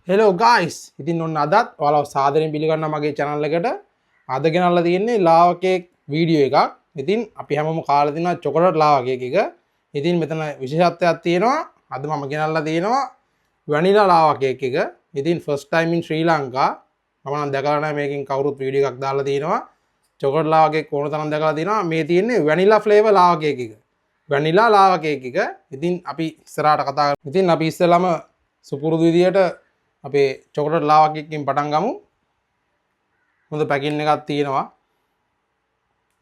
Hello guys, ඉතින් ඔන්න අදත් ඔයාලව සාදරයෙන් පිළිගන්නවා මගේ channel එකට. අද ගෙනල්ලා තියෙන්නේ ලාවා කේක් වීඩියෝ එකක්. ඉතින් අපි හැමෝම කාලා තිනවා චොකලට් ලාවා කේක් එක. ඉතින් මෙතන විශේෂත්වයක් තියෙනවා. අද මම ගෙනල්ලා තියෙනවා වැනිලා ලාවා කේක් එක. ඉතින් ෆස්ට් ටයිම් ඉන් ශ්‍රී ලංකා. මම නම් දැකලා නැහැ මේකෙන් කවුරුත් වීඩියෝ එකක් දාලා තියෙනවා. චොකලට් ලාවා කේක් ඕන තරම් දැකලා තියෙනවා. මේ තියෙන්නේ වැනිලා ෆ්ලේවර් ලාවා කේක් එක. වැනිලා ලාවා කේක් එක. ඉතින් අපි ඉස්සරහට කතා කරමු. ඉතින් අපි ඉස්සෙල්ලාම සුපුරුදු විදියට අපේ චොකලට් ලාවා කේක් එකෙන් පටන් ගමු. හොඳ පැකින් එකක් තියෙනවා.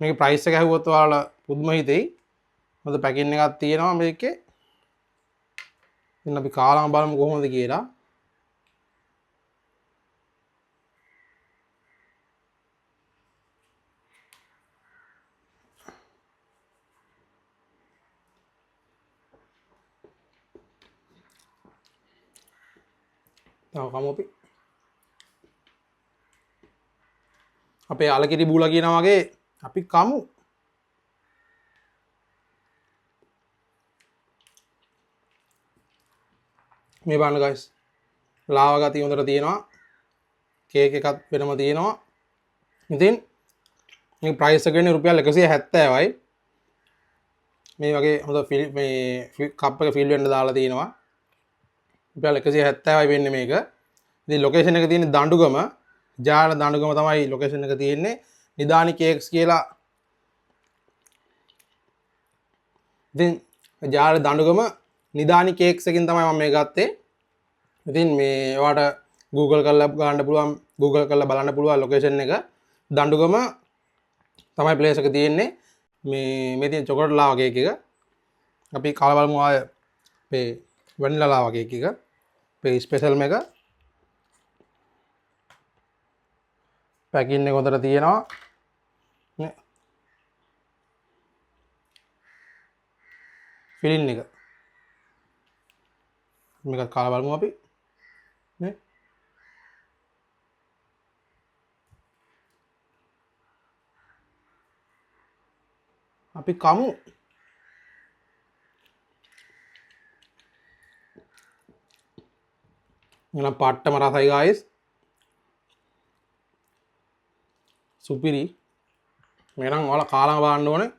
මේකේ ප්‍රයිස් එක ඇහුවොත් ඔයාලා පුදුම හිතෙයි. හොඳ පැකින් එකක් තියෙනවා මේකේ. ඉතින් අපි කාලාම බලමු කොහොමද කියලා. තව කමු අපි. අපේ අලකිරි බූලා කියනා වගේ අපි කමු. මේ බලන්න ගයිස්, ලාවා ගතිය හොඳට තියෙනවා. කේක් එකත් වෙනම තියෙනවා. ඉතින් මේ ප්‍රයිස් එක වෙන්නේ රුපියල් 170යි. මේ වගේ හොඳ ෆිල් මේ කප් එක ෆිල් වෙන්න දාලා තියෙනවා. රුපියල් 170යි වෙන්නේ මේක. ඉතින් ලොකේෂන් එක තියෙන්නේ දඬුගම, ජාල දඬුගම තමයි ලොකේෂන් එක තියෙන්නේ. නිදානි කේක්ස් කියලා. ඉතින් ජාල දඬුගම නිදානි කේක්ස් එකකින් තමයි මම මේ ගත්තේ. ඉතින් මේ ඔයාලට Google කරලා ගන්න පුළුවන්, Google කරලා බලන්න පුළුවන් ලොකේෂන් එක. දඬුගම තමයි ප්ලේස් එක තියෙන්නේ. මේ මේ තියෙන චොකලට් ලාවා කේක් එක. අපි කාලා බලමු ආය අපේ වැනිලා ලාවා කේක් එක. අපේ ස්පෙෂල්ම එක. පැකින් එක හොඳට තියෙනවා. නේ. ෆිලින් එක. මේකත් කාලා බලමු අපි. නේ. අපි කමු. එහෙනම් පට්ටම රසයි ගායිස්. සුපිරි. මේ නම් ඔයාලා කාලම බලන්න ඕනේ.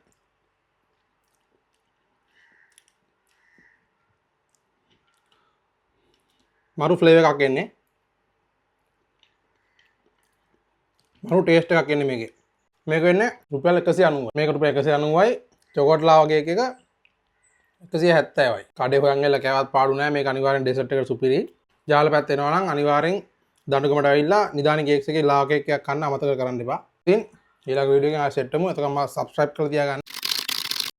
මරු ෆ්ලේවර් එකක් එන්නේ. මරු ටේස්ට් එකක් එන්නේ මේකේ. මේක වෙන්නේ රුපියල් 190. මේක රුපියල් 190යි. චොකලට් ලාවා කේක් එක 170යි. කඩේ හොයන් ගිහලා කෑවත් පාඩු නෑ. මේක අනිවාර්යෙන් ඩෙසර්ට් එකට සුපිරි. ජාල පැත්ත එනවා නම් අනිවාර්යෙන් දඬුගමට ඇවිල්ලා නිදානි කේක්ස් එකේ ලාවා කේක් එකක් කන්න අමතක කරන්න එපා. ඉතින් ඊළඟ වීඩියෝ එකෙන් ආයෙ සෙට් වෙමු. එතකන් මම සබ්ස්ක්‍රයිබ් කරලා තියාගන්න.